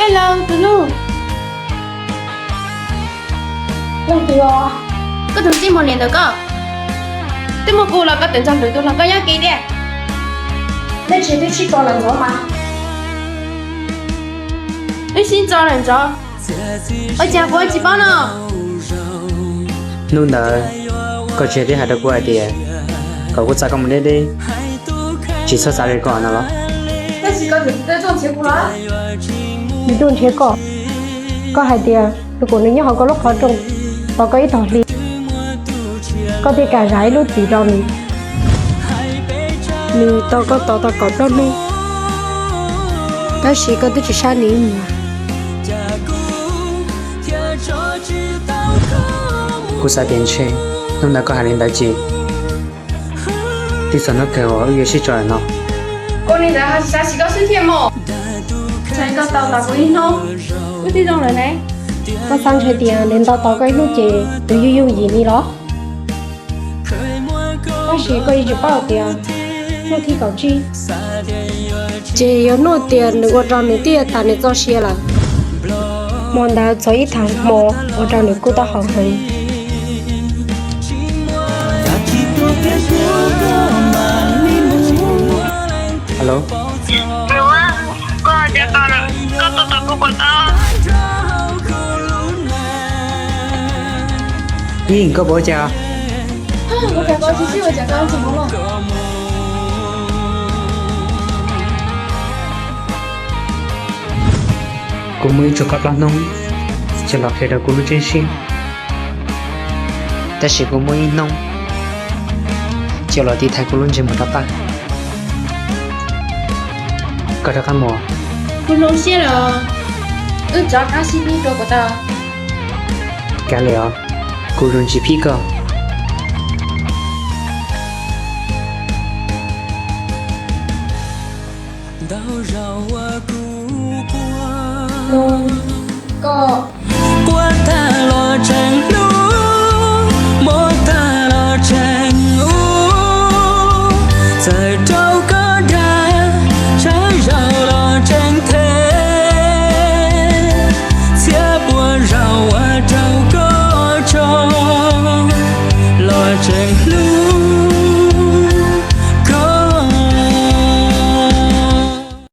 Hello, tus hlub. Leej twg os? Koj tus ntsej muag liam ntawm koj. Twb muaj kuv los koj tawm ntog lwm tus los koj nyob kiag tiag. Nej tsis twb sib tso lawm ntxov mas. Wb sib tso lawm ntxov. Ua cas kuv tsis paub no? Hnub ntawd koj tsis twb hais rau kuv hais tias kom kuv txav koj mus deb deb, tsis txhob xav li ko no los? Tab sis koj twb tuaj nrhiav kuv los? Nws tuaj nrhiav koj, koj hais tias nws kom nws nyob hauv koj lub qhov rooj tos koj ib tog hli, koj thiaj kam zam ib lub txim rau nws. Nws tos koj tos tau kaum plaub hnub, tab sis koj twb tsis saib nws ib nyuag. Kuv xav tias ntshe hnub ntawd koj hais li ntawd ces twb txog hnub kawg uas wb yuav sib tso lawm no. Ua li ntawd ho tsis xav tsis koj xwb thiaj mog. Ntshai koj tau tos kuv ib hnub, wb twb zoo lawm ne. Koj xav ntshe tias nws nto tos koj ib hnub ces nws yooj yooj yim li los? Tab sis koj yeej tsis paub tias hnub thib kaum tsib ces yog hnub tias nws ua rau nws twb yuav tas nws txoj sia lawm. Hmo ntawd txog ib tag hmo ua rau nws kub taub hau heev. Hello. Koj hais tias koj, koj tuaj tos kuv puas tau? Yeej, koj puas ua cas? Kuv muaj ib tsug koj plaub hnub coj los qhia rau kuv lub tseeb siab, tab sis kuv muaj ib hnub coj los tiv thaiv kuv lub ntsej muag rov qab. Koj rov qab mus. Kuv zoo siab lawm, wb rov qab sib hlub dua puas tau? Kav liam os, kuv yuav tsis phib koj. Koj puas tag los tseem hlub, muaj tag los tseem ub, txawm